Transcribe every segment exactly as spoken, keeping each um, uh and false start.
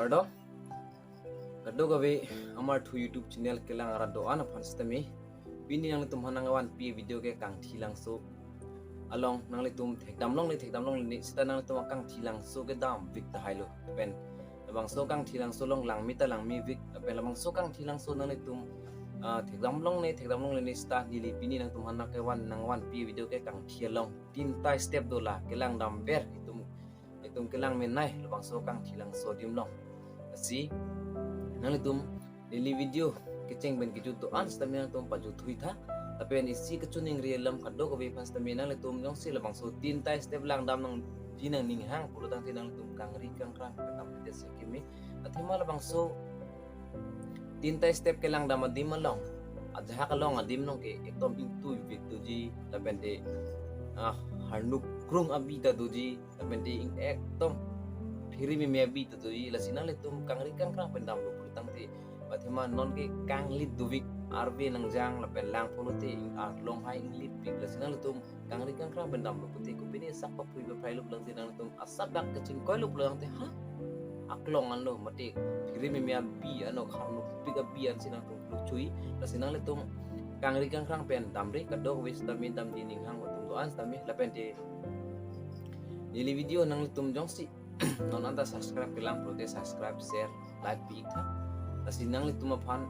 Kardom kadokave amarthu YouTube channel kelang arat do-an aphan sitame, pini nanglitum aphan nangvanpi video ke Kangthi Langso along nanglitum thekdam longle, thekdam longle ne sita nanglitum Kangthi Langso kedam vik tahai lo. Pen labangso Kangthi Langso along langme ta langme vik, pen labangso Kangthi Langso nanglitum, ah, thekdam longle, thekdam longle ne sita neli pini nangtum aphan nangkevan, nangvanpi video ke Kangthi along tinta step do, la kelang damver, itum, itum kelang menei labangso Kangthi Langso adim along. Lasi nanglitum neli video kecheng pen kejut do-an sitame nangtum pajut thui tha. Lapen isi kachiningri alam kadokave aphan sitame nanglitum jongsi labangso tinta step langdam nangji nangning hang pulo tangte nanglitum kangri kangkrang kedam te si keme. Athema labangso tinta step kelang dam adim along, ajahak along adim along ke ekdom ingtui vik doji, lapen te, ah, harnuk krung abi ta doji, lapen te ing-, ekdom phiri meme abi ta doji. Lasi nanglitum kangri kangkrang pen damlo pulo tangte, athema non ke kanglit dovik, arve nangjang lapen lang pulote ing-, arlong hai inglit vik. Lasi nanglitum kangri kangkrang pen damlo pulote kopine sak paphrui paphrailup lang si nangtum asap dak kachingkoilup lang te, ha? Aklong anlo, mate phiri meme abi anlo, harnukpik abi an si nangtum lukchui. Lasi nanglitum kangri kangkrang pen damre, kadokave sitame damji ning hang atum do-an sitame. Lapen te neli video nanglitum jongsi non anta subscribe kelang pulote subscribe, share, like pi-ik tha. Lasi nanglitum aphan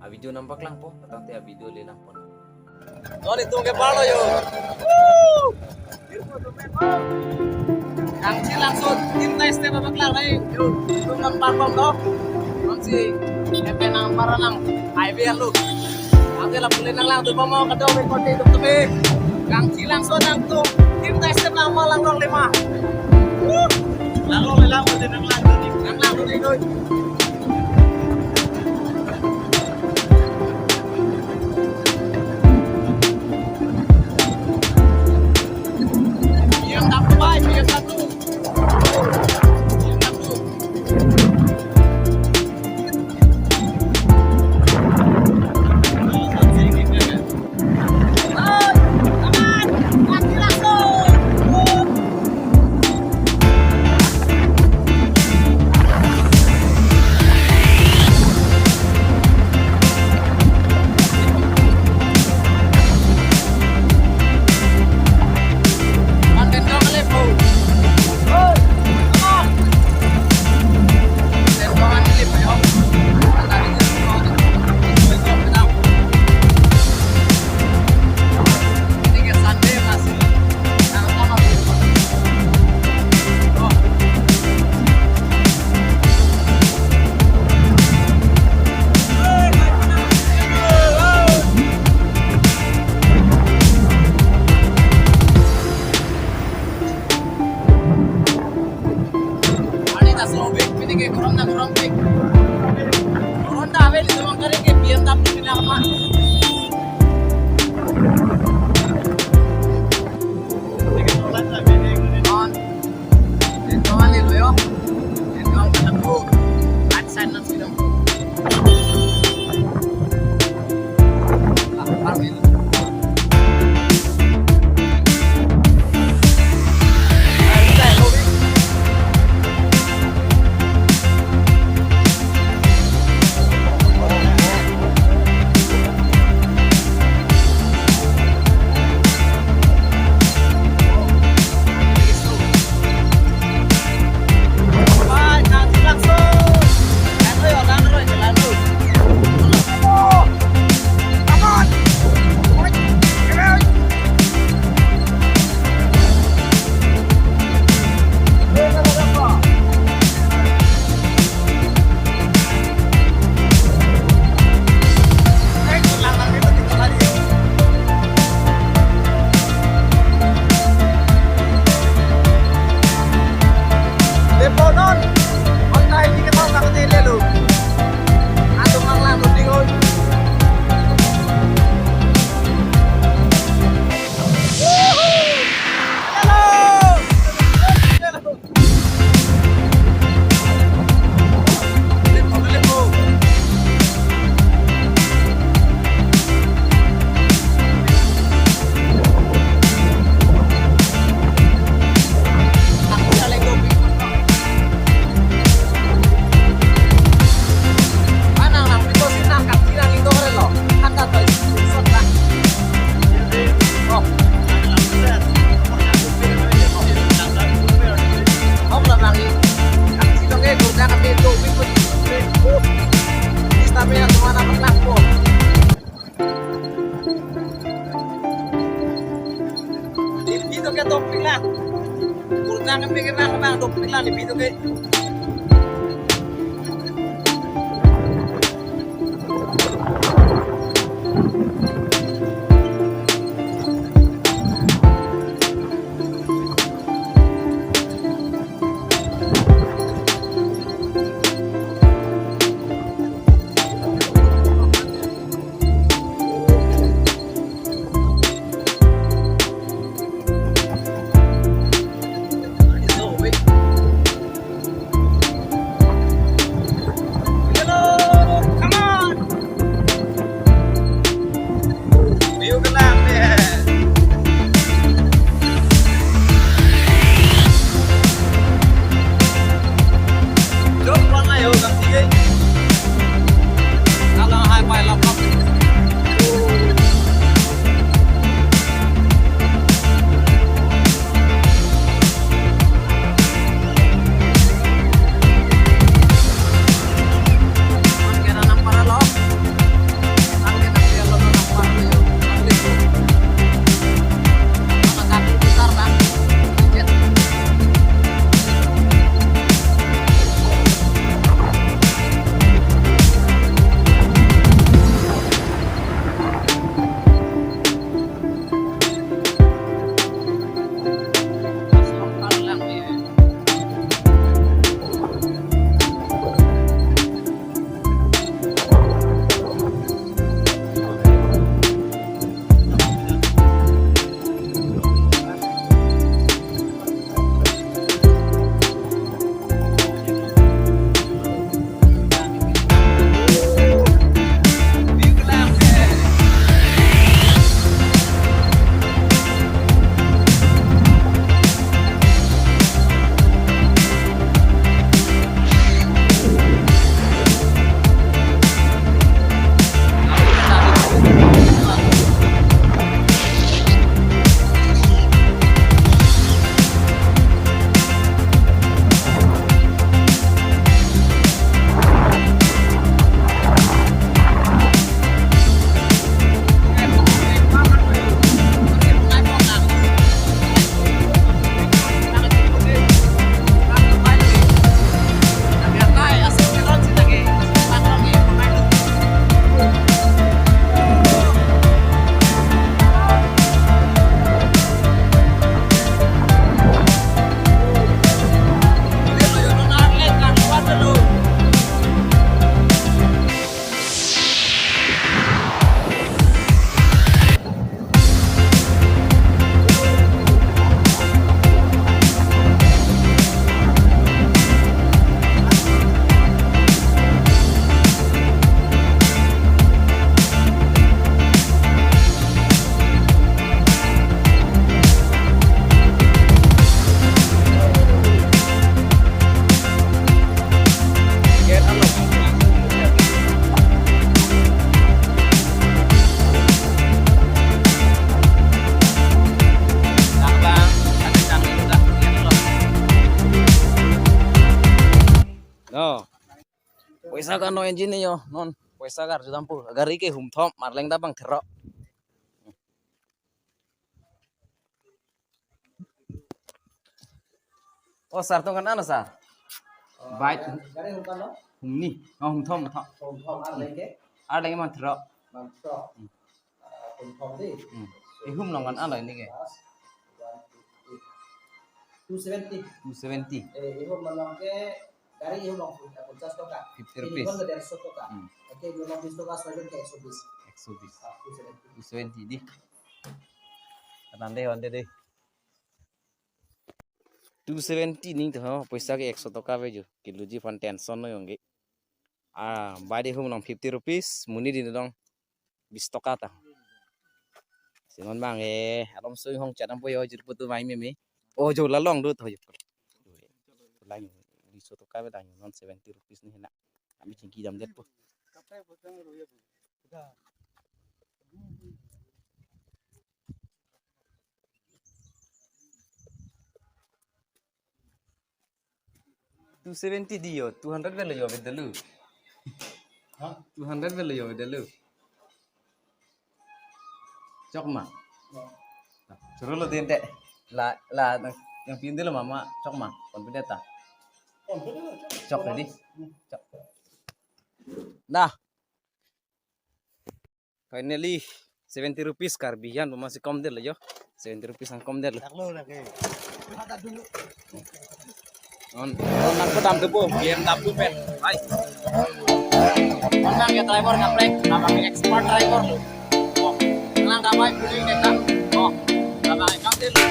a video nangpaklangpo, tangte a video le langpon. Nelitum ke parlo yo. Kangthi Langso tinta step abang lang nai. Yo, itum nangparbom do. Nonsi, epe nang para nang, highway lo. Ante lapu le nanglang tu pamo kadokave korte itum tupi. Kangthi Langso nangtum tinta step lang ma lang rong lima. Lang rong le lang, korte nanglang tu. Nanglang tu ni doi. Yang dapat, yang satu. Yang satu. Tang kami ke bang bang dok pilan di video ke. No. Poisa ke-ano engine yo, non. Poisa ke-arju dampo. Gari ke humthom, Marleng ta bang therok. Oh, sir, tong kan ano, sir? Bike. Gari hum kano? Humni. Oh, humthom, thom. Humthom, ar lengke? Ar lengke bang therok. Bang therok. Hmm. Ah, humthom di. Hmm. Ihum along kan ano ini ke? One fifty. Two seventy. Two seventy. Eh, ihum along ke Gari ihum along pun, eh, পঞ্চাশ টকা. Fifty rupees. Ini pun derso toka. Hmm. Oke, dua ratus toka, soalnya kayak ekso bis. Ekso bis. Ah, two seventy. Two seventy di. Kanan deh, honde deh. Two seventy ning to, ha, poisa ke ekso toka ave jo. Kilo ji fan tension no yongge. Ah, bike ihum along fifty rupees, monit di dong. Bis toka ta. Si non bang, eh, alam soi hong chat dampo yo, jirpo tu mai meme. Oh, jo la long do to yo. Lang, di so toka ave dang, non seventy rupees ni na. Kami chingki damdetpo. Two seventy di yo, two hundred velo yo, avedet lo. Ha? Two hundred velo yo, avedet lo. Chok ma? Ya. Choro lo din te. La, la, Yang pintu lo mama, chok ma, confident ta. Chok ready. Chok. Dah. Finally, seventy rupees Karbi an, mama si kom det lo jo. Seventy rupees an kom det lo. Dak lo lagi. Non, non nangko dam tupo, B M W pen. Hai. Non nang ya driver kaprek, nang expert driver lo. Oh, nang damai puli neta. Oh, damai kam det lo.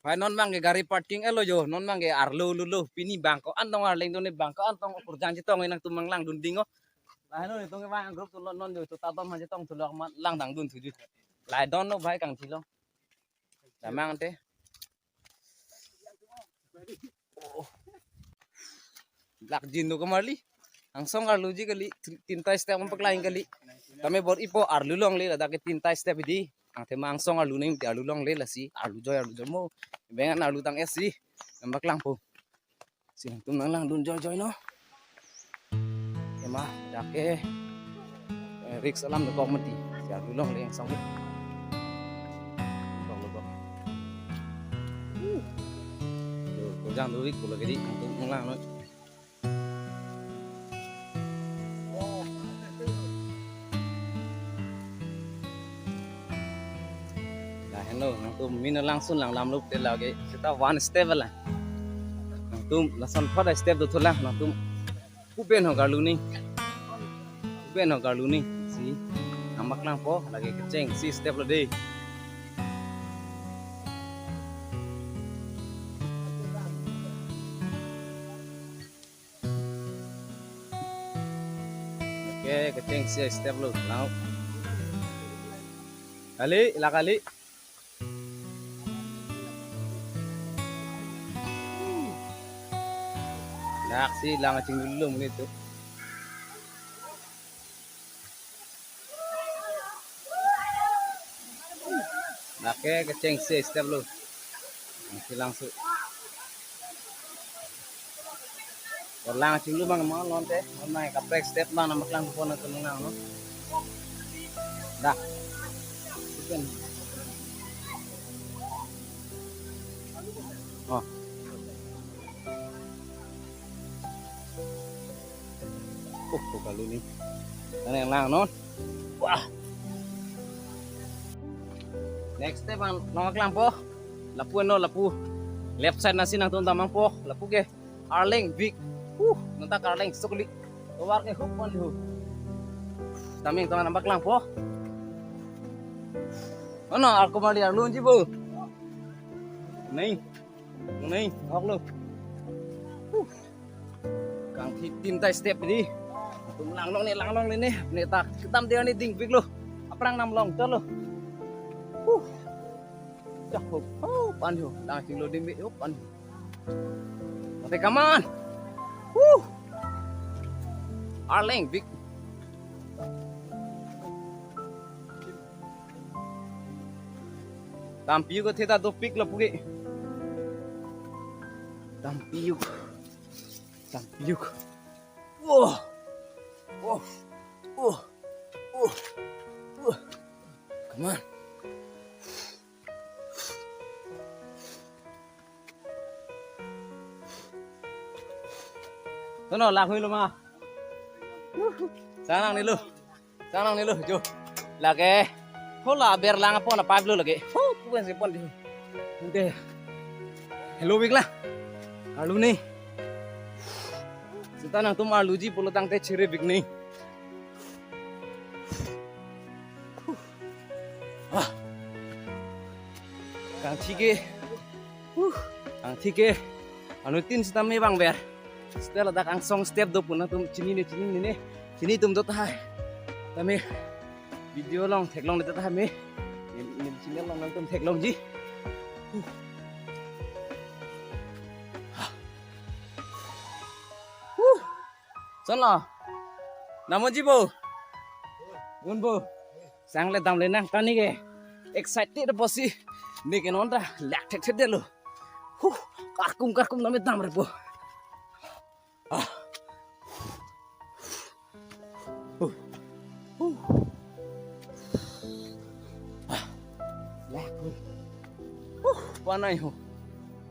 Hai, non abang ke gari parking elo jo, non abang ke arlo lulo, pini bang ko-an tong Arleng dun ne, bang ko-an tong kurjang chetong, nangtum nang langdun ding o. Lahai non itum ke bang group tu non non jo tu tatom ha chetong tu lok ma langdang dun tu ju. Lahai don lo bhai kangthilong. Damang te. Oh. Lak jin do kamarli. Angsong arluji kali, tin ta step ang paklang kali. Tame bor-ipo arlu longle, ladak ke tin ta step di. Angthema angsong arlu nangji arlu longle lasi, arlu joi arlu joi mo. Bengan arlu tang esi. Nang paklangpo. Si nangtum nang langdun joi joi no. Ema, dak ke, eh, risk alam dokok mati. Si arlu longle angsong. Dokok, dokok. Uh. Yo, kurjang dovik pulo kedi, nangtum nang lang no. Lahelo, nangtum min langsun lang lam lup te lage. Seta one step la. Nangtum lason pada step do thulang, nangtum kuben ho garlu ni. Kuben ho garlu ni. Si, nang paklangpo, lage kecheng, si step lo de. Oke, kecheng si step lo. Lang. Kali, la kali. Dak si lang chingdulum gitu. Dak ke kecheng si step lo. Nang si langsu. Ko lang chinglu bang ma non te, non nang kaprek step bang nang paklangpo nangtum nang no. Dah. Ikan. Oh. Uh, ko kalu ni. Nang lang non. Wah. Next step ang nang paklangpo. Lapu no, lapu. Left side nangsi nangtum damnangpo. Lapu ke Arleng big. Uh, nonta Arleng sukli. Tovar ke hup pon hu. Taming tovar nang paklangpo. Ono, ako mali arlunji bo. Nai. Nai, hok lo. Uh. Kangthik tin ta step di. Nangtum lang long ne, lang long ne ne. Ne ta kedam dia ne ding big lo. Aphrang nam long to lo. Uh. Dah hup. Oh, pan hu. Lang chinglu ding big hup pan hu. Mate kaman. Woo! Arleng big. Dampiuk athe ta dopik lapu ke. Dampiuk. Dampiuk. Whoa. Whoa. Whoa. Whoa. Whoa. Come on. Tono, lakhui lo ma. Sanang ni lo. Sanang ni lo, jo. Lake. Hola berlang apon apa lo lake. Hu, puan si pon di. Oke. Hello, big la. Arlu ni. Seta nangtum arluji pulo tangte chere big ni. Ah. Kangthik ke. Uh, kangthik ke. Anuttin sitame bang ber. Seta ladak angsong step do pu nangtum chinine, chinine. Chini tum do tahai. Tame video along theklongle tahai me. Neli, neli chini along nangtum theklongji. Uh. Huh. Son lo. Namoji bo. Un bo. Sang le damle nang tani ke. Excited apotsi. Ne ke non ta lak thekthedetlo. Huh, karkum karkum name damre po. Ah. Huh. Huh. Ah. Lak. Huh, panai ho.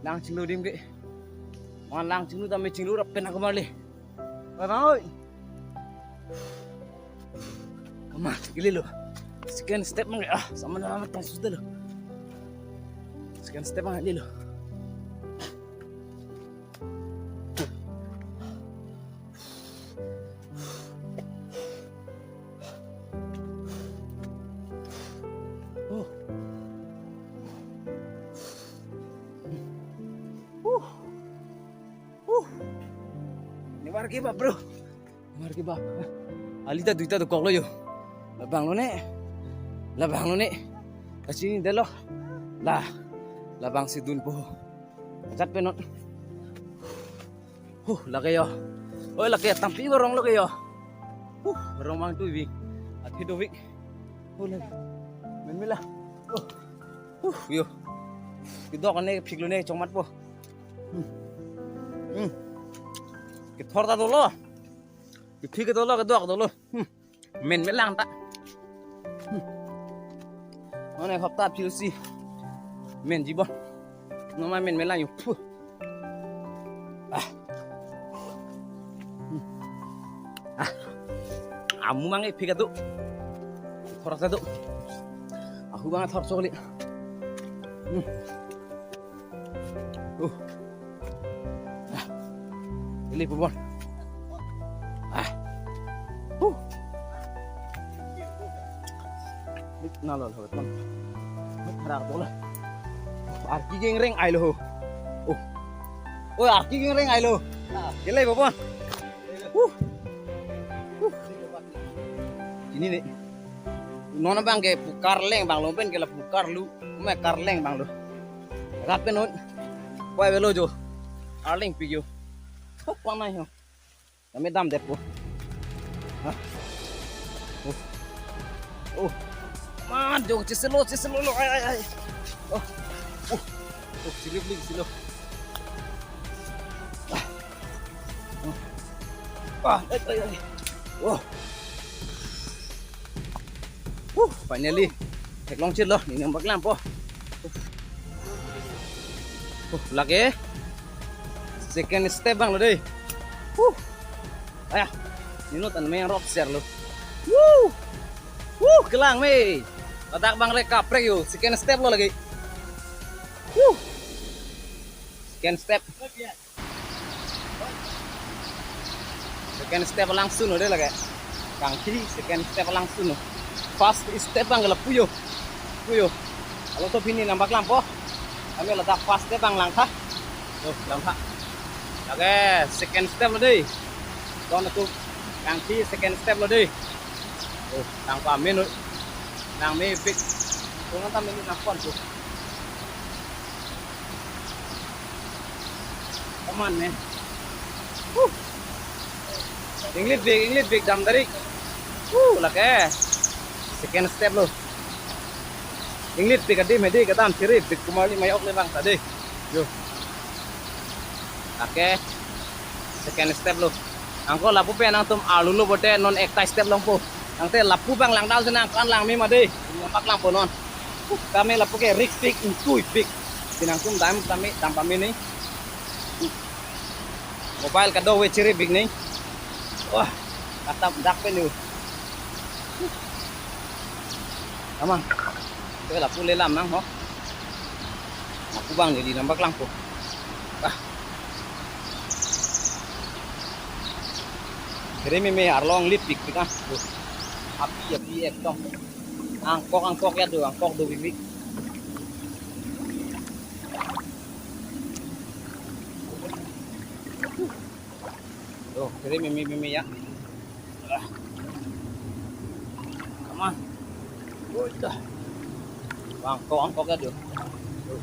Lang chinglu dim ke. Ma lang chinglu tame chinglu rap pen aku marli. Bye bye. Come on, gili lo. Second step mang, ah, sama na tong sudah lo. Second step mang, gili lo. Oh. Uh. Uh. Never give up, bro. Never give up. Ali ta duita dokoklo yo. Labang lo ne. Labang lo ne. Kachinidetlo. La. Labangsi dunpo. Ajat penot. Huh, lake yo. Oi, lake tampi barong lake yo. Huh, barong mang tu wi. Athi do wi. Huh, lake. Men mila. Huh. Huh, yo. Kedok ne phiklo ne chongmat po. Hmm. Hmm. Kethor ta dolo. Kethi ke dolo, kedok dolo. Hmm. Men melang ta. Hmm. Mane hopta philsi. Menji bon. Noma men melang yo. Puh. Ah. Hmm. Ah. Amu mang e phika tu. Thor sa tu. Ahu bang thor chokli. Hmm. Uh. Ah. Ili pubon. Ah. Huh. Nik nalo lo ton. Nik harak bola. Arki gengreng ai lo. Oh. Oh, arki gengreng ai lo. Kele pubon. Huh. Huh. Ini nih. Non abang ke pu karleng bang lo pen ke la pu karlu. Me karleng bang lo. Rat pen non. Koi velo jo. Arleng pi jo. Hop panai ho. Kami damdet po. Hah. Oh. Oh. Man jo, chiselo, chiselo lo. Ai, ai, ai. Oh. Oh. Oh, chilip ling silo. Ah. Ah, ai, ai, ai. Wah. Huh, finally. Theklong chit lo, ning nang paklang po. Huh, lake. Second step bang lo dei. Huh. Aya. Nino tan me rok ser lo. Woo. Woo, kelang me. Ladak bang re kaprek yo. Second step lo lake. Woo. Second step. Second step langsung lo dei lake. Kangthi second step langsung lo. First step bang la puyo. Puyo. Alo to pini nang paklang po. Kami ladak first step bang langtha. Tuh, langtha. Lake second step lo dei. Ton tu kangthi second step lo dei. Tuh, nang pamin lo. Nang me big. Tungan ta min nang pon tu. Aman me. Huh. Inglit bik, inglit bik dam tarik. Huh, lake. Second step lo. Inglit bik adim hedi kadam chiri bik kumali mayok le bang tadi. Yo. Lake. Second step lo. Angko lapu pen nangtum arlu lo bote non ekta step longpo. Nangte lapu bang langdam senang kan langme made. Nangpak langpo non. Huh, kami lapu ke risk bik, ingtui bik. Sinang tum dam kami dam kami ni. Mobile kado we chiri bik ni. Wah, katap dak pen yo. Aman. Te lapu le lam nang ho. Lapu bang ni di nangpak langpo. Ah. Kere meme arlong lip pik pik ah. Api api ekdom. Angkok angkok ya do, angkok do bibik. Tuh, kiri mimi mimi ya. Ah. Come on. Udah. Angkok angkok ya tuh. Tuh.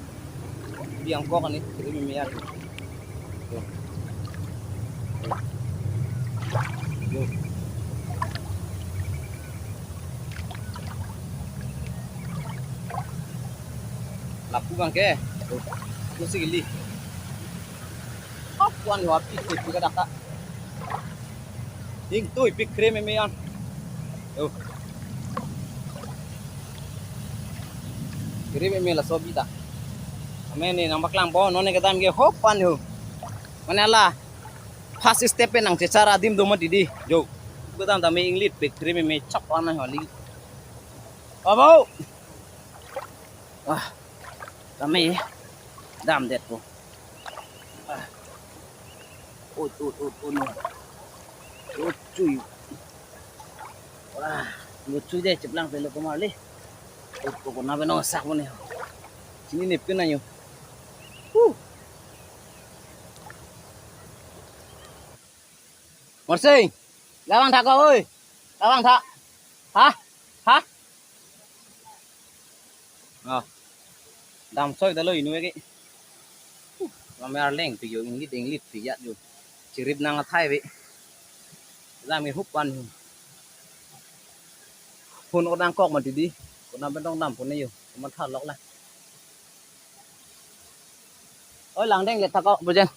Di angkok ini kiri mimi ya tuh. Tuh. Tuh. Lapu bang ke. Tuh. Tuh si gili. Hop wan yo api ke pika daka. Ingtui pik kre meme an. Yo. Kre meme laso bita. Amen ni nangpaklang po non ne kedam ke hop wan yo. Mane la first step pen nangchechar adim do mati di. Yo. Kedam tame inglit pik kre meme chap wan na holi. Abo. Ah. Tame damdet po. Ah. Ut, ut, ut, ut, no. Ut, chui. Wah, ut, chui deh, cheplang pelo kemar le. Ut, koko na beno sak mo ne. Sini nip ke na yo. Huh. Morsing, labang tha ko, oi. Labang tha. Ha? Ha? Ah. Dam soi dalo inu eki. Lame arleng pi yo inglit inglit pi ya yo. Chirip nang athai ve. Dam e hup pan. Phone ko dang kok mati di. Ko nam pen dong dam phone yo. Komat tha lok la. Oi langdeng le thak ko bojen.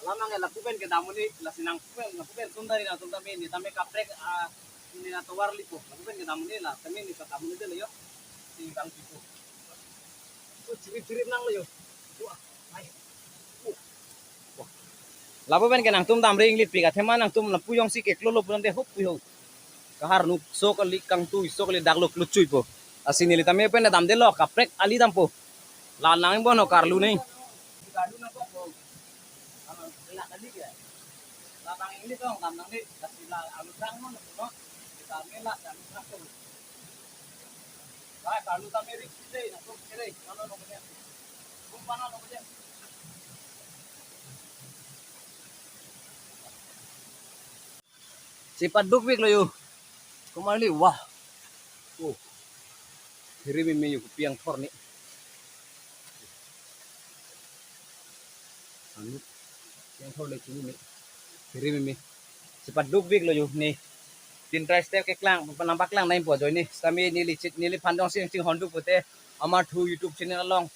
Lamang ya lapu pen kedam un-e, lasi nangtum pen, lapu pen sundari nangtum tame, ne tame kaprek, ah, ne na tovar lipo, lapu pen kedam un-e la, tame ne kedam un-e de le yo, si bang pipo. Chirip chirip nang le yo. Wah, hai. Wah. Lapu pen ke nangtum damri inglit pik athema nangtum lapu jongsi keklo lo pulote hup pu ho. Kaharnu so kali kangtui so kali dak lo kluchui po. Lasi neli tame pen damde lo kaprek ali dampo. La nang bon ho karlu ne. Chepaduk pik lo yo. Komarli wah. Oh. Kiri mimi yo kopi angthor ni. Anu. Kopi angthor le chini ni. Kiri mimi. Chepaduk pik lo yo ni. Tin try step keklang, nangpaklang nai po ajoine. Sami neli chit, neliphan jongsi chinghon duk pute. Amarthu YouTube channel along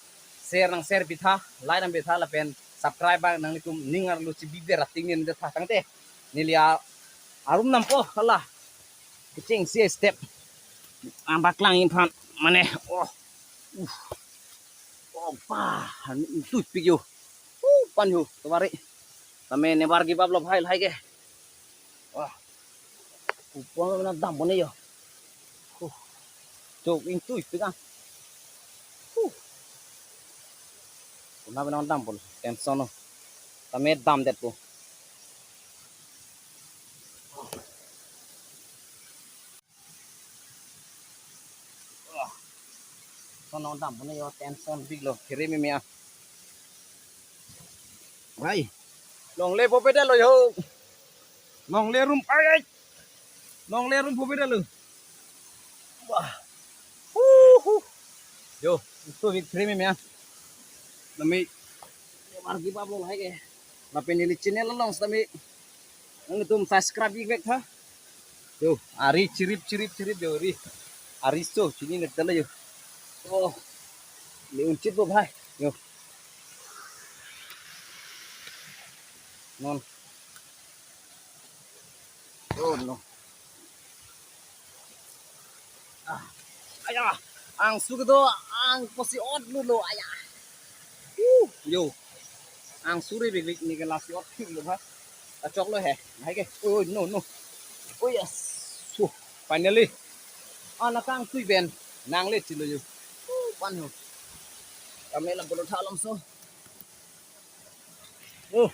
share nang share pitha, like nang pitha lapen subscribe bang nanglitum ning arlo chibibe rating ni tha tangte. Neli a arum nampo hala. Kechengsi step. Nangpaklang iphan mane oh. Uh. Oh pa, han tut pik yo. Uh, pan yo, kemari. Tame never give up lo bhai lahai ke. Wah. Kupon na dam pon yo. Huh. Chok ingtui pik ah. Huh. Kuna bina dam pon tension no. Tame damdet po. Wah. Sonong dam pon yo tension pik lo kiri mimi ah. Hai. Longle po pedal lo yo. Longle rum ai ai. Nongle arum phobe dalo. Wah. Hu, hu. Yo, ingtuvik phere meme an. Nami, yo, margi bablo lahai ke. Lapen neli channel along sitame nangtum subscribe ik vek tha. Yo, ari chirip, chirip, chirip yo, ari. Ari so, chininek tha la yo. Oh. Le unchit bo bhai. Yo. Non. Oh no. Ah. Aya. Angsu kedo, ang posi ot lulo, aya. Uh, yo. Angsu re big big ni ke lasi ot lulo ha. Achok lo he. Nahai ke. Oh, oh, no, no. Oh yes. So, finally. Ana kangtui pen nangle chilo yo. Uh, pan ho. Kami lang polo thalom so. Oh.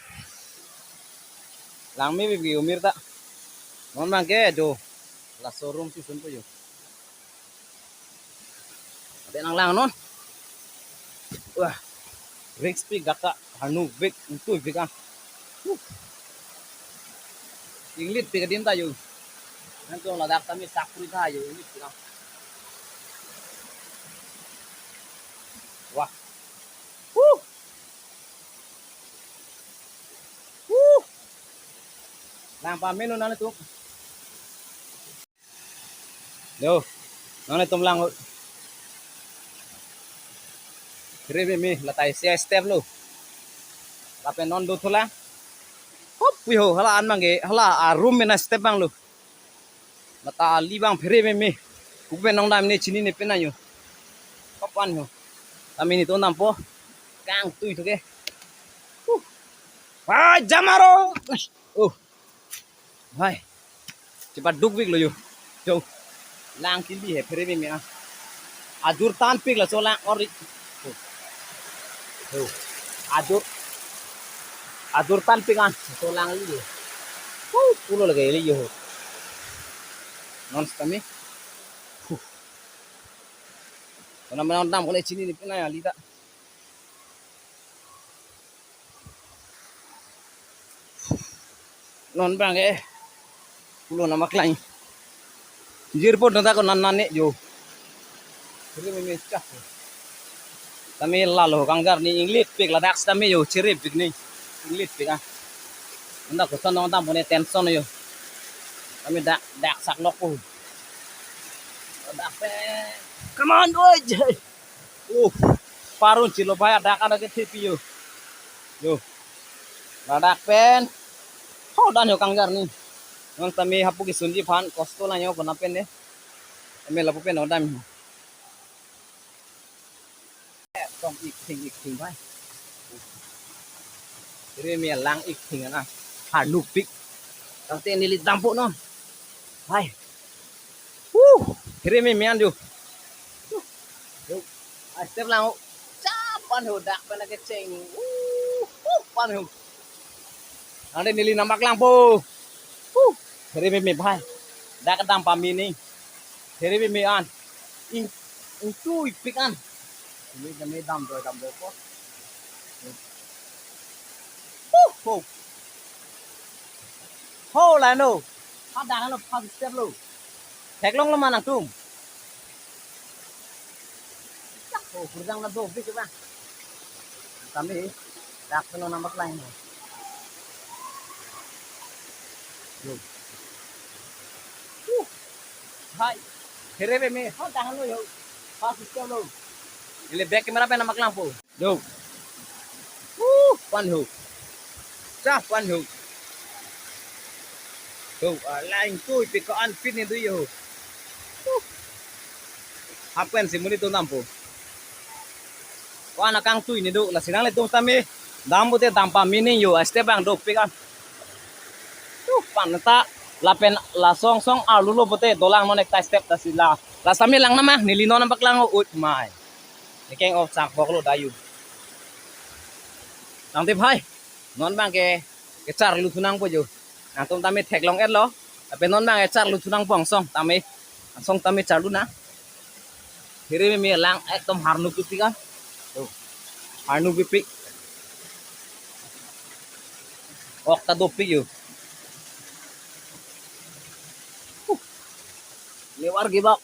Langme bibigi umir ta. Non bangke do. La showroom si sunpo yo. Ate nanglang non. Wah. Risk pik gaka hanu big ingtui big ah. Huh. Inglit pik adim ta yo. Nangtum ladak tame sakri tha yo inglit pik ah. Wah. Huh. Huh. Lang pame non nangtum. Yo. Nangtum lang. Phere meme la tai isi step lo. Lapen non do thola. Hop, wi ho, hala an bangke, hala arum mena step bang lo. Mata ali bang phere meme. Kupen nong dam ne chinine pena yo. Kapan yo. Tame nelitum dampo. Kangtui thu ke. Huh. Wah, jamaro. Oh. Hai. Chepaduk big lo yo. Yo. Lang kili he phere meme ah. Ajur tan pik laso lang ori. Oh. Oh. Ajur. Ajur tan pik an. So lang li. Huh, pulo lagi li yo. Non sitame. Huh. Kona menon dam kone chinine pena ya lita. Non bangke. Pulo nama klang. Jirpo nonta ko nan nan ne yo. Phere meme chak. Tame lalo kangjar ni inglit pik ladak sitame yo chirip pik ni. Inglit pik ah. Anda koson nong dampo ne tension yo. Tame dak dak sak lok po. Dak pe. Come on, oi. Uh, parun chilo bhai adak adak ke thipi yo. Yo. Ladak pen. Ho dan yo kangjar ni. Non tame hapu kisunji phan kosto lang yo kona pen de. Tame lapu pen odam. Tong ik thing ik thing bhai. Phere meme lang ik thing ana. Hanu pik. Tangte neli dampo non. Bhai. Huh, phere meme an jo. Yo, ah, step lang ho. Cha pan ho dak pen kecheng. Uh, huh, pan ho. Ante neli nambak langpo. Huh, phere meme bhai. Dak kedam pame ni. Phere meme an. Ing, ingtui pik an. Ini kami dam doi dam doi po. Huh, huh. Ho la no. Hadak lo first step lo. Theklong lo ma nangtum. Ho kurjang na do bik ba. Kami dak lo nambak lang. Yo. Huh. Hai. Phere meme hadak lo yo. First step lo. Neli back camera pen nambak langpo. Yo. Uh, pan ho. Cha pan ho. Yo, ah, lang tui pik ko-an pin ni do yo. Uh. Happen si monit atum dampo. Ko-an akangtui ni do, lasi nanglitum tame dam pute dam pame ni yo, step bang dopik an. Uh, pan ta lapen la song song arlu lo pute dolang non ekta step ta si la. La sami lang nama, neli non nambak lang o, ut mai. Nekeng of chak bok lo dayu. Tangte bhai, non bangke kecharlu thu nangpo jo. Nangtum tame theklong et lo. Ape non bangke charlu thu nangpo angsong tame. Angsong tame charlu na. Phere meme lang ekdom harnu pipik ah. Tuh. Harnu pipik. Ok ta dopik yo. Huh. Never give up.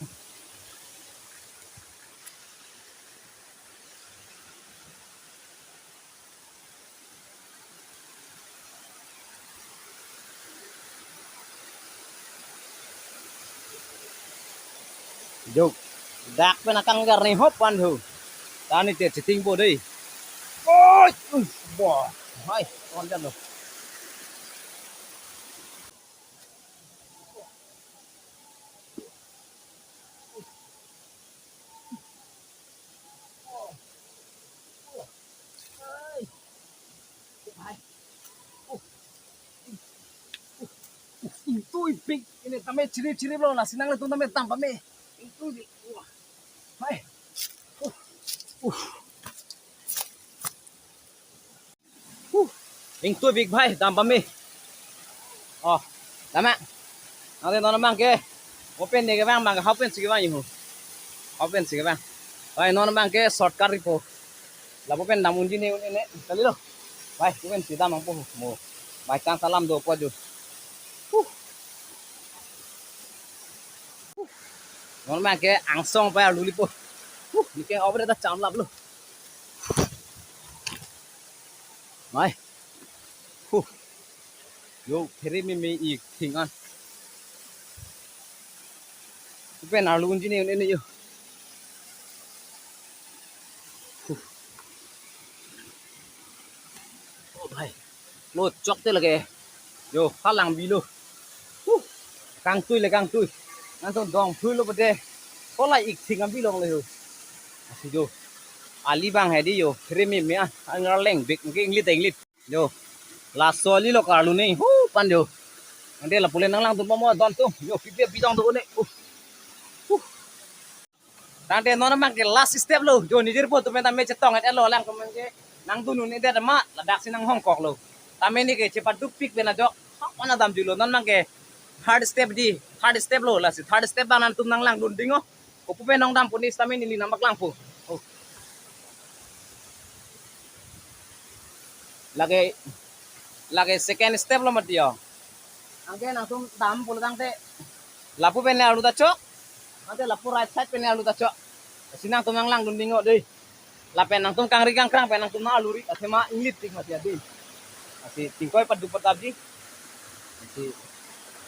Jok. Dak pen akangjar ni hop pan thu. Tani te chiting po dei. Oi, ui, bo. Hai, kon jan lo. Ingtuipik, ini tame chiri chiri lo, lasi nanglitum tame dam pame. Ingtuipik. Wah. Hai. Uh. Uh. Uh, ingtuipik bhai, dam pame. Oh, dam ma. Nang non abang ke. Open ne kevang abang, ha pensi kevang ihu. Ha pensi kevang. Bhai, non abang ke shortcut ripo. Lapu pen dam unji ne un-e ne. Kali lo. Bhai, pu pensi dam abang po. Mo. Bhai, chang salam dopo jo. Uh. Uh. Non abang ke angsong pa arlu lipo. Uh, ne ke obre ta cham lap lo. Mai. Huh. Yo, phere meme ik thing an. Pen arlu unji ne un-e ne yo. Huh. Oh, bhai. Lo chok te lake. Yo, halang bilo. Huh. Kangtui le kangtui. Nang to dong phu lo pade. Kola ik thing an bilong le ho. Asi jo. Ali abang hedi yo. Phere meme an. Ang arleng bik ke inglit inglit. Yo. Laso ali lo karlu ne. Hu pan yo. Ante lapu le nanglangdun mo mo don tu. Yo, pipi pi dong tu ne. Uh. Uh. Tangte non abang ke last step lo, jo nejirpo atum pen tame chetong et lo lang atum ke nangdun un-edet ma, ladak si nanghongkok lo. Tame ne ke chepadukpik pen ajok, ha, mana damjulo, non abang ke third step di, third step lo, lasi third step abang nangtum nanglangdun ding o. Kopu pen nangdampo ne tame neli nangpaklangpo. Oh. Lake, lake second step lo mati yo. Anke nangtum dam pulo tangte. Lapu pen ne arlu ta chok. Ante lapu right side pen ne arlu ta chok. Si nangtum nanglangdun ding o dei. Lapen nangtum kangri kangkrang pen nangtum nang arlu ri. Athema inglitpik mati ya dei. Asi tingkoi padu padap di. Asi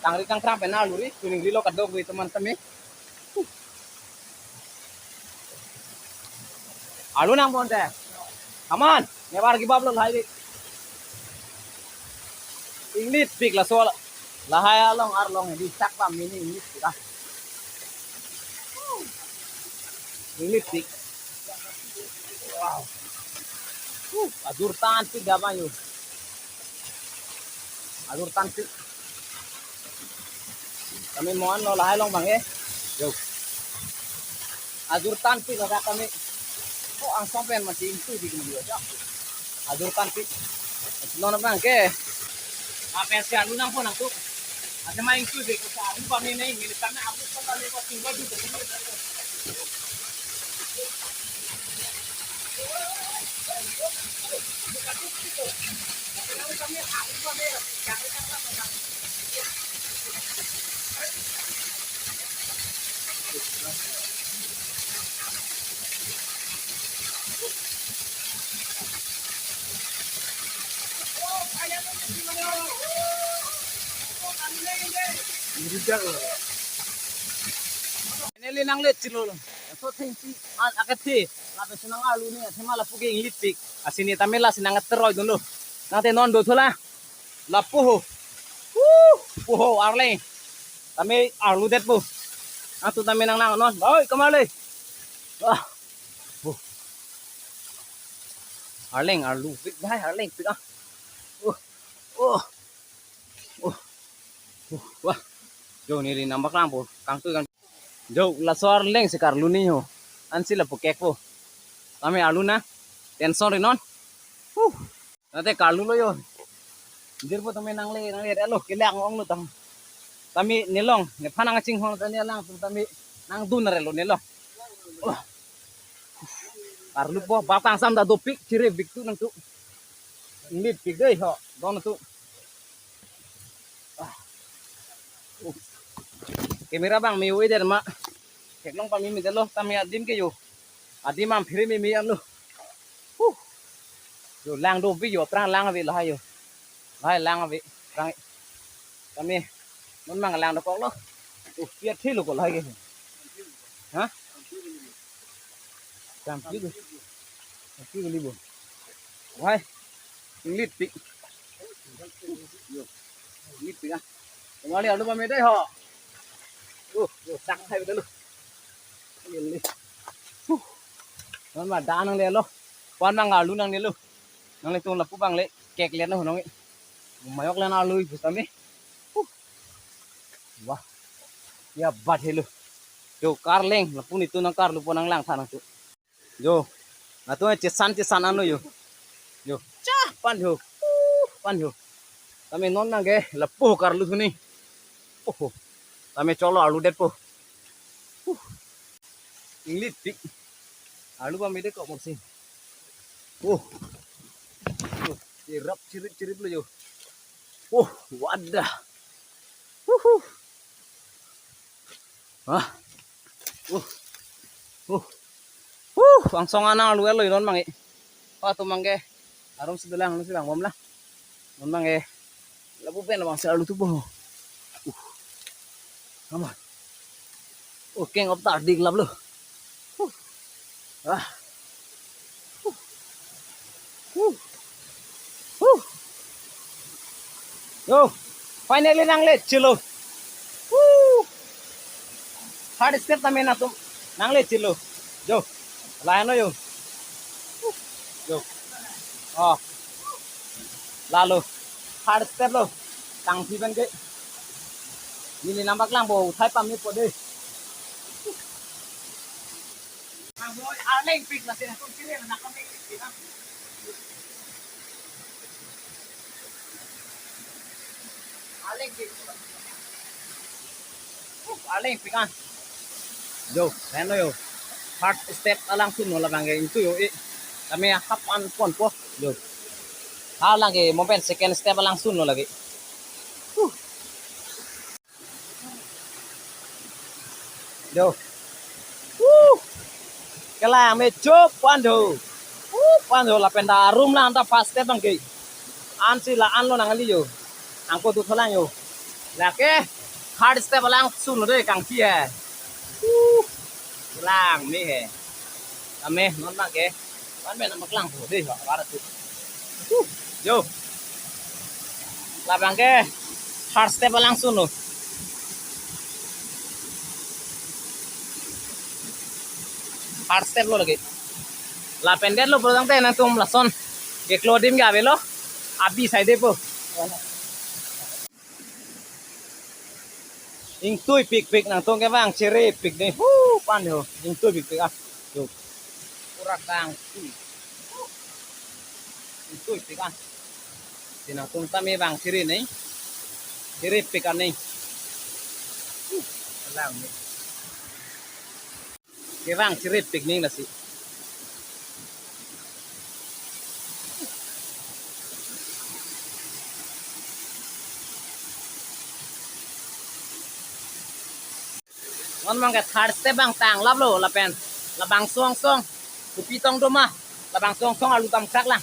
kangri kangkrang pen nang arlu ri. Kuning rilo kadokave teman tame. Arlu nangpo ante. Come on, never give up lo lahai di. Inglitpik laso la. Lahai along arlong di sak pam mini inglitpik ah. Inglitpik. Wow. Uh, ajur tanpik dama yo. Ajur tanpik. Tame mo-an lo lahai along abang ke. Yo. Ajur tanpik ladak tame. Oh, angsong pen mati ingtuipik ne yo. Ajur tanpik. Non abang ke. Apensi arlu nangpo nangtum. Athema ingtuipik. Arlu pame ne, mili tame arlu pame ko tinggal di. Finally nanglet chilo. So thank you. An akethe. Lapen si nang arlu ne, athema lapu ke inglitpik. Asi ne tame lasi nang teroi dunlo. Nangte non do thola. Lapu ho. Woo! Pu ho, arleng. Tame arludetpo. Nangtum tame nanglang non. Oi, kamarle. Ah. Oh. Arleng, arlupik, bhai, arlengpik ah. Oh. Oh. Oh. Oh. Wah. Jo neli nangpaklangpo. Kangtui kang. Jo, laso arleng si karlu ne ho. Ansi lapu kekpo. Tame arlu na. Tension ri non. Huh. Nate karlu lo yo. Jirpo tame nangle, nangle relo, kelang ong lo tang. Tame nelong, nephan nangchinghon tame alang, tame nangdun relo nelong. Oh. Karlupo, bapang sam ta dopik, chirepik tu nangtum. Inglitpik dei ho, don tu. Ah. Oh. Camera abang me-o-e det ma. Theklong pameme detlo, tame adim ke jo. Adim amphere meme anlo. Huh. Jo lang do bi jo, aphrang lang ave lahai jo. Lahai lang ave, aphrang. Tame non mang lang dokoklo. Uh, piat thilo ko lahai ke. Ha? Tangki do. Tangki do libo. Wai. Inglitpik. Inglitpik ah. Kembali alu pamede ho. Uh, uh, sak hai betul. Huh. Non ma da nanglelo. Wan mang alu nanglelo. Nanglitum lapu abang le kekle na honong. Mayok le na alu ibu tame. Huh. Wah. Ya bat helo. Jo karleng, lapu netum nangkarlupo nanglang tha nangtum. Jo. Nangtum chesan chesan anlo jo. Jo. Cha pan jo. Uh, pan jo. Tame non nangke lapu karlu thu ni. Oho. Tame cholo alu detpo. Uh. Inglitpik. Alu pamede kok mursi. Uh. Uh. Chirap chirip chirip lo jo. Uh, wadah. Uhu. Ah. Uh. Uh. Uh, angsong anang alu elo non mang e. Oh, atum mang ke. Arum sebelang, arum sebelang bom la. Non mang ke. Lapu pen abang si alu thupo. Uh. Ama. Oh, keng op ta dik laplo. Huh. Ah. Huh. Huh. Huh. Yo, finally nangle chilo. Huh. Third step tame nangtum nangle chilo. Jo. Laino jo. Jo. Oh. Lalo. Third step lo. Tangpi pen ke. Neli nangpaklang bo, uthai pame po de. Arleng pik la sina tum kiri na kami. Arleng pik. Uh, arleng pik an. Jo, laino jo. First step alangsun lo labang ke ingtui jo e. Tame hap an ponpo. Jo. Halabang ke mo pen second step alangsun lo lake. Uh. Jo. Uh. Kelang me chop pan jo. Uh, pan jo lapen ta arum lang ta first step abang ke. Ansi la-an lo nangli jo. Angko tu tholang jo. Lake third step alangsun lo de kangpi he. Uh. Kelang me he. Tame non abang ke. Wan pen nangpaklang po de ho, abar tu. Huh, jo. Labang ke third step alangsun lo. Third step lo lake. Lapen det lo pulo tangte nangtum lason keklo adim ke avelo. Abi sai de po. Ingtui pikpik nangtum kevang chiri pik ni. Huh, pan jo. Ingtui pikpik ah. Jo. Pura kangtui. Ingtui pik ah. Si nangtum tame vang chiri ni. Chiri pik ani. Huh, lang ni. Kevang chirip pik ning lasi. Non abang ke third step abang tanglap lo lapen. Labangso angsong. Kopi tong do ma. Labangso angsong alu damkrak lang.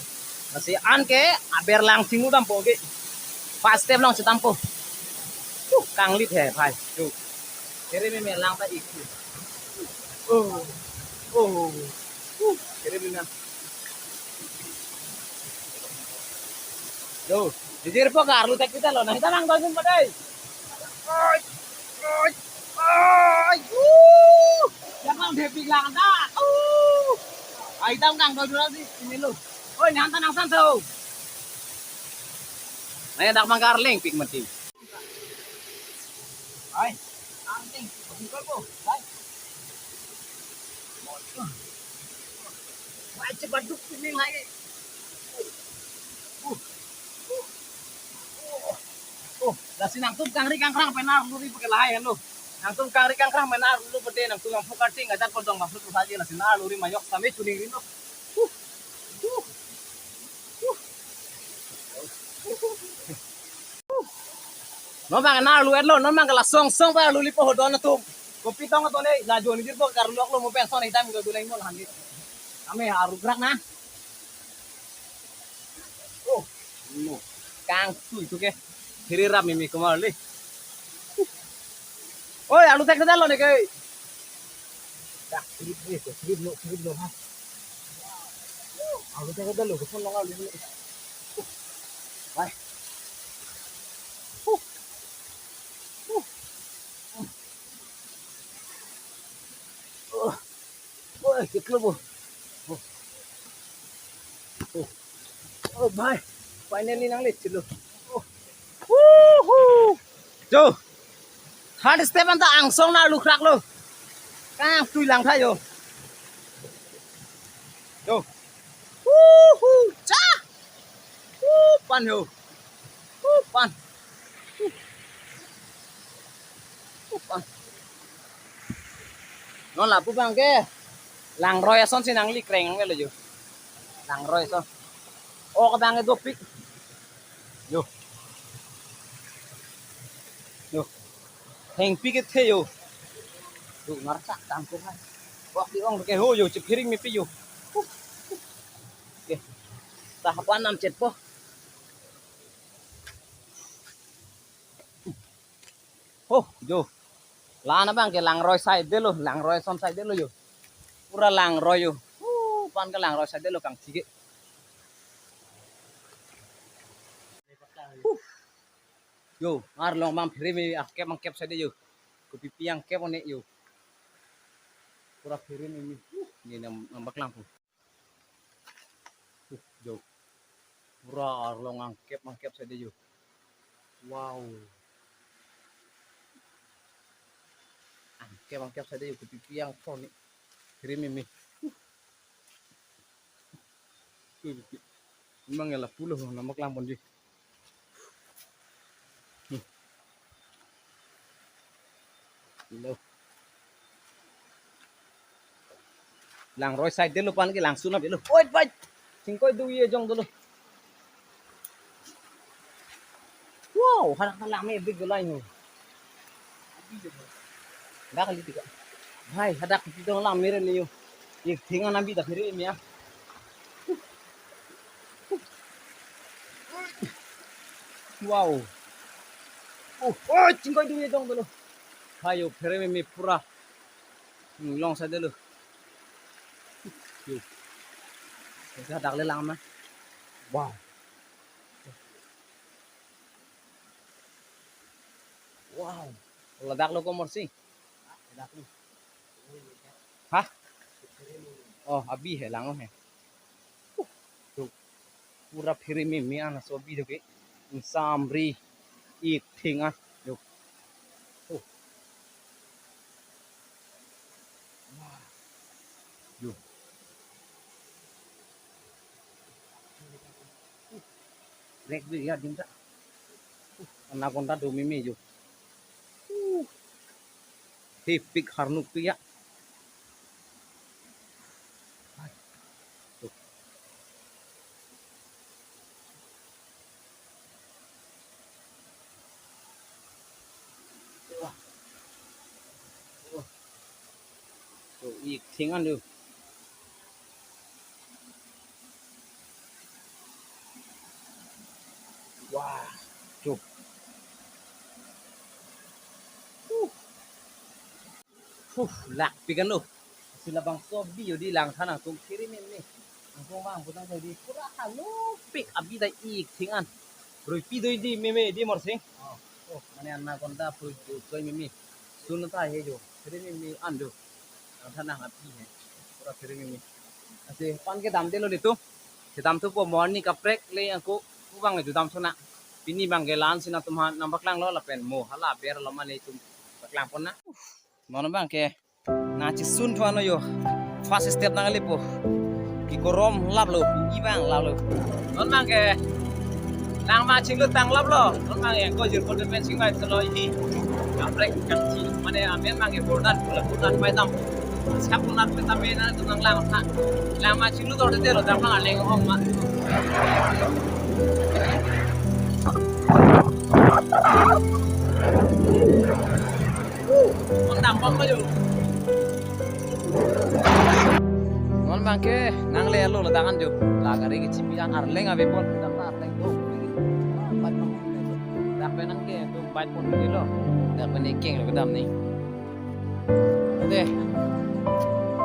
Lasi anke aber lang chinglu dampo ke. First step along si dampo. Uh, kanglit he, bhai. Chu. Kere me me lang ta ik. Oh. Oh. Uh, kere me me. Yo, jijir po karlu tek kita lo. Nang ta nang dosun padai. Oi. Oi. Oi. Uh. Yang nang depik lang ta. Uh. Ai tam kang dosun si ini lo. Oi, nang ta nang san tho. Nai dak mangkar leng pik mati. Ai, anting, buka po. Ai. Ai, cepat duk ini lagi. Uh. Uh. Uh. Lasi nangtum kangri kangkrang pen arluri pake lahai lo. Nangtum kangri kangkrang pen arluri pade nangtum yang pukar ting ajar kodong masuk saja lasi arluri mayok sampai cuning rin lo. Uh. Uh. Uh. Non bang na arlu etlo, non bang ke la song song pa arlu lipo ho don atum. Kopi tong atum ne, la jon jir po karlu loklo mo pension itam ke duleng mo lhan di. Kami arlu krak na. Oh, no. Kangtui tu ke. Phiri rap mimi kumar li. Oi, arlu tek dalo ne ke. Ya, phiri, phiri, phiri lo, phiri lo ha. Arlu tek dalo, ke phone long arlu. Bye. Oi, chiklo bo. Oh. Oh. Oh, bhai. Finally nangli chilo. Oh. Woohoo! Jo. Third step anta angsong na lukrak lo. Kangtui lang tha jo. Jo. Woohoo! Cha! Woo, pan jo. Woo, pan. Woo, pan. Non lapu bang ke langroi ason si nangli kreng nanglo jo. Langroi ason. Oh, kabang ke dopik. Jo. Jo. Hengpi ke the jo. Jo, ngarchak tangkung hai. Wak di ong ke ho jo, chephiring mepi jo. Oke. Tahapan nam chet po. Oh, jo. La-an abang ke langroi side delo, langroi ason side delo jo. Pura langroi jo. Uh, pan ke langroi side delo kangthike. Uh. Jo, arlong bang phiri mimi akep angkep side jo. Kopipi angkep one jo. Pura phiri mimi. Uh, ne nam, nambak lang po. Uh, jo. Pura arlong angkep angkep side jo. Wow. Angkep angkep side jo, kopipi angkep ne. Phiri mimi. Uh. Memang ya lapu lo, nambak lang ponji. Hmm. Lo. Langroi side delo pan ke langsun ave lo. Oi, bai. Chingkoi dui ejong dolo. Wow, hadak ta lang me big dolai ho. Dak kali tiga. Bhai, hadak ti dong lang mere ne jo. Ithing an abi ta phiri mimi ya. Wow. Oh, oh, chingkoi dui ejong dolo. Hayo, phiri mimi pura. Hmm, long side delo. Yo. Hadak le lang ma. Wow. Wow. Ladak lo ko morsi. Hah? Oh, abi he, lang he. Uh, jo. Pura phiri mimi an aso abi jo ke. Ingsamri, ithing an. Jo. Uh. Wah. Jo. Rek bi ya dim ta. Uh, anaconda do mimi jo. Uh. Thepik harnuk tu ya. So, ithing an jo. Wah, jo. Huh. Huh, lakpik an lo. Si labangso abi jo di langthan angkung phiri mimi. Angkung bang putang jadi pura halupik abi ta ithing an. Ruipi do di mimi di morsing. Oh, oh, mane anaconda pu jo choi mimi. Sun ta he jo. Phiri mimi an jo. Langthan nang abi he. Pura phiri mimi. Lasi pan ke damde lo litum. Kedam thupo, morning kaprek le angko pu bang ju dam sona. Pini bang ke la-an si nangtum aphan nambak lang lo lapen mo hala aber lo mane itum bak lang pon nang. Non bang ke nangchesun thu ano jo. First step nanglepo. Ke gorom lap lo, pini bang lap lo. Non bang ke nang ma chinglut tang lap lo. Non bang ke ko jirpo depen sing bai selo ini. Kaprek kangchi. Mane amen bang ke bordan pula bordan pai tam. Sap bordan pe tam na tu nang lang tha. Lang ma chinglut tor te lo dam bang aleng hong ma. Non abangke nangle alo ladak an jo. La gari kechipi an arleng ave pon, kedam ta arleng do. Dak pen nangke do bike pon dei lo. Dak pen ekeng lo kedam ni. Dei.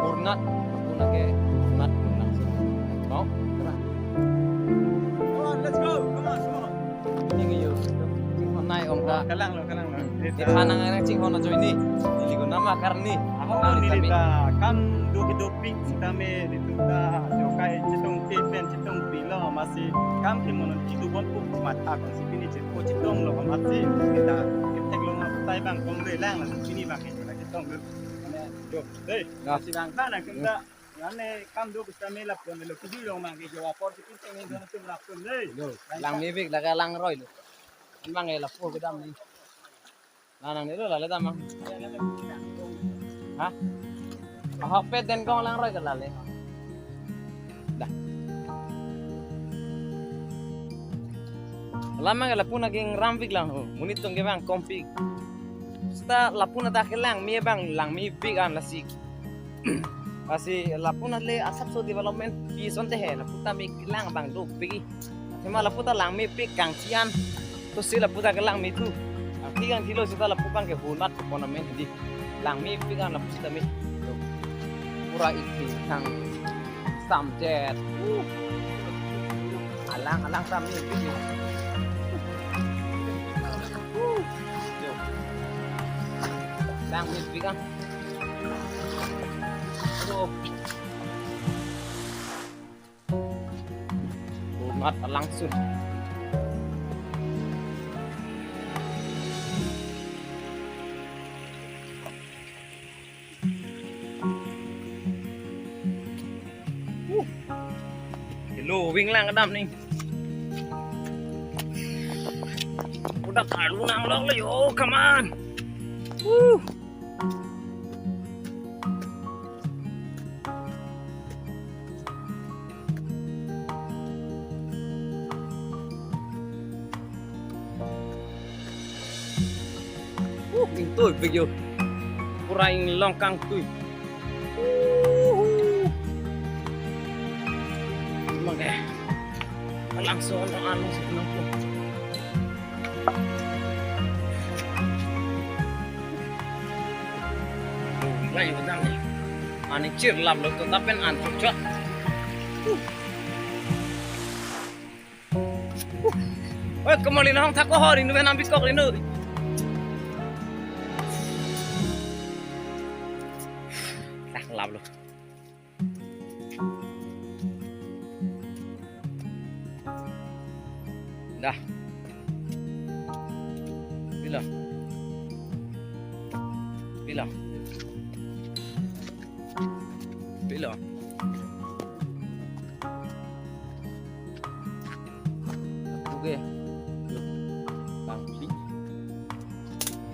Burnat, puna ke burnat, burnat. Mau? Kena. Come on, let's go. Come on, come on. Ini ke yo. Chinghon nai ong ta. Kalang lo, kalang lo. Di phan nang nang chinghon ajoine. Neli ko nama karni. Ako nang neli kami ta kam do kedopik sitame di tu ta jokai chetongte pen chetongpi lo, amatsi kam ke monon itu bon pu matha kon si pini chetpo chetong lo, amatsi kita ketek lo ma tai bang kongre lang la pini bang ke la chetong lo. Ane, jo, dei. Ya. Si bang ta na kum ta. Ane kam do kita me lapu lo, kidi lo ma ke jo apor si pini teng ni don tum lapu dei. Yo, langmepik lake langroi lo. Emang ke lapu kedam ni. Nanang ni lo lale damang. Ha? Ahok pet den kong langroi ke lale. Dah. Lama ke lapu nangking rampik lang ho. Monit atum ke bang kompik. Seta lapu nangta ke langme bang langmepik an lasi. Lasi lapu nang le asapso development pi asonte he lapu ta me kelang bang dopik. Athema lapu ta langmepik kangchian. To si lapu ta kelang me thu. Kangthi kangthi lo seta lapu bang ke hunat ke pon amen di. Langmepik an lapu seta me. Pura isi sang samjet. Uh. Alang alang ta mepik. Uh. Langmepik an. Oh. Burnat langsung. Uh. Hello, wing lang kedam ni. Udah kalu nang lok le yo, come on. Uh. Uh, ingtoi video. Pura inglong kangtui. Uh. Mangke. Langsung ano ano sih nongkrong. Layo dang ni. Ani chirlap lo to ta pen an chokchok. Oi, kemali nong thak kohor inu benam bikok inu. Tak lap lo. Dah. Pilo. Pilo. Pilo. Oke. Bang Pli.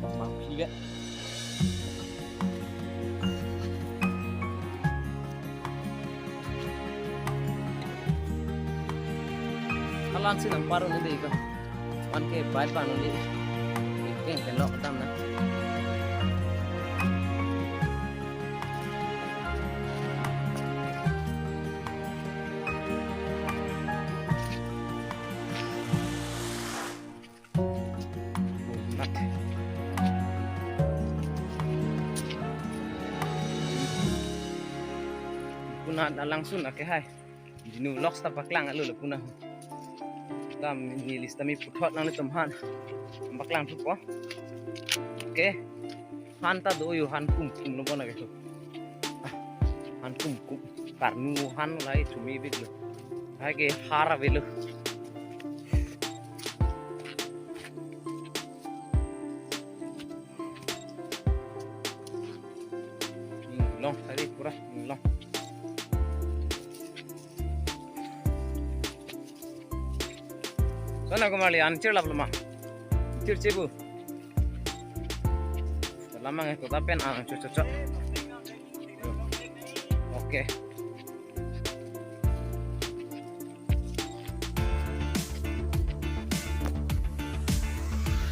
Bang Pli ke. Alan si nang paru ni dei ko. Anke bai panu ni. Keng ken lok dam na. Nak. Puna langsung ake hai. Dinu lok seta paklang alo lo puna. Tam ni lista mi puthot nang le tum han. Paklang thupo. Oke. Han ta do yo, han kum kum lo bona ke. Ah, han kum kum. Karnu han lai chumi bik lo. Hai ke har ave lo. Inglong tadi pura inglong. Sana ko mali anchir lap lama. Anchir chebu. Lama ngai kota pen ang cho cho cho. Oke.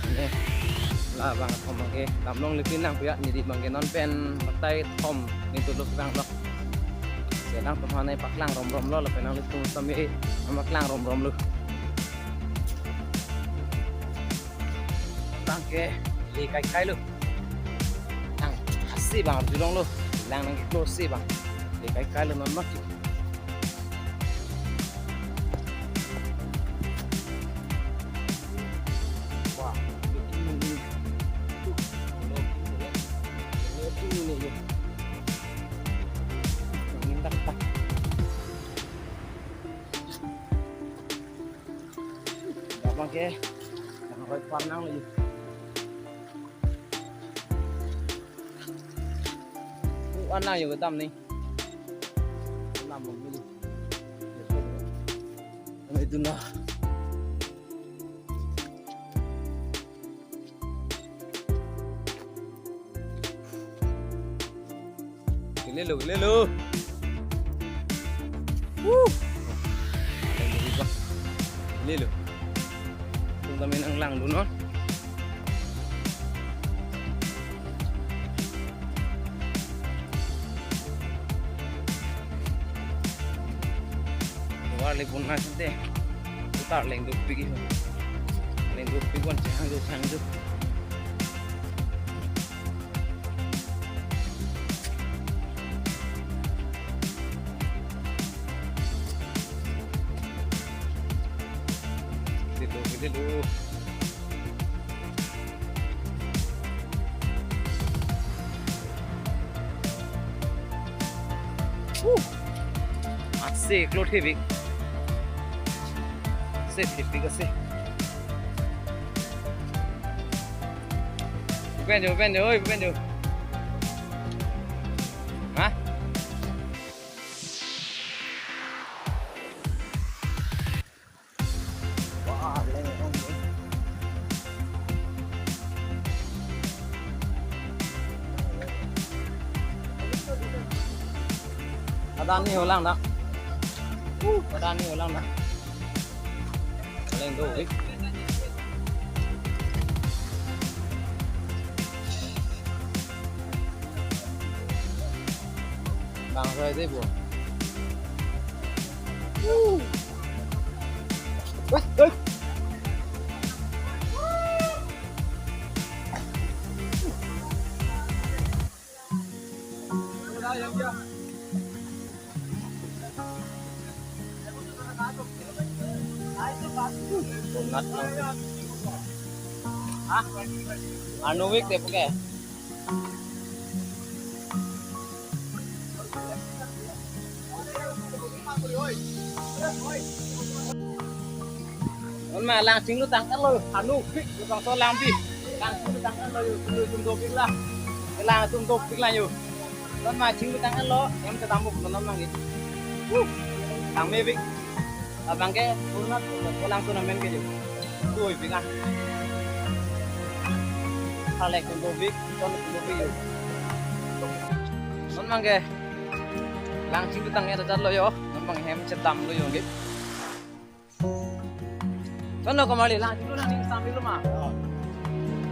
Ini. Ah, bang thom abangke damlong lipin nang puya, neli abangke non pen batai thom ni tuluk bang lo. Selang thom hanai paklang rom rom lo, lapen nanglitum sami paklang rom rom lo. Abangke le kai kai lo. Nang asi bang arjulong lo. Lang nang close si bang. Le kai kai lo non mak. Wah, ini. Ini, ini, ini. Ini, ini, ini. Ini, ini, ini. Abangke, nang roi pan nang lagi. Ku anang yo kedam ni. Lam bang ni. Kami itu na. Gele lo, gele lo. Wuh. Gele lo. Tum tame nang langdun non. Tovar le pon na sante. Tovar leng dopik. Leng dopik wan chang do chang do. Dilo, dilo. Woo! Ase, klot hevik. Ase, hevik ase. Bukan jo, bukan jo, oi, bukan jo. Hah? Adan ni holang dak. Uh, adan ni holang dak. Leng do, eh. Bang sai dei bo. Wah, eh. Hah? Arnuvik dei puke. Non ma lang chinglu tangkal lo, anu pik, lo bangso lang bi. Lang chinglu tangkal lo, yo, yo, tum dopik la. Lang tum dopik la yo. Non ma chinglu tangkal lo, em ta damuk lo non ma ngi. Wuh. Tang me pik. Abangke, purna, ko lang tournament ke yo. Dopik ah. Halek tum dopik, ton tum dopik yo. Non ma ngi. Lang chinglu tangkal lo yo, non ma ngi hem chedam lo yo ngi. Sono ko mali lang, chinglu nangning sambil ma.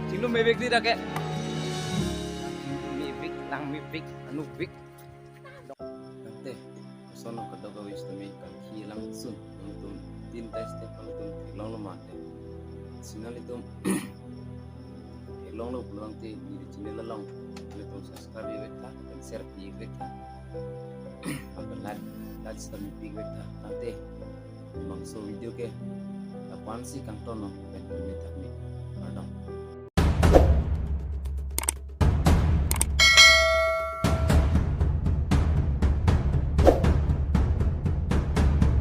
Chinglu mepik dei dak ke. Mepik, lang mepik, anu pik. Tangte, sono kadokave sitame kangki langsun, nangtum tin tais te nangtum theklong lo mate. Si nanglitum theklong lo pulo tangte, neli channel along nangtum subscribe pi vek tha, lapen share pi vek tha. Lapen like, like sitame pi vek tha. Tangte, bangso video ke la-an si kangton non, lapen kami thak ni.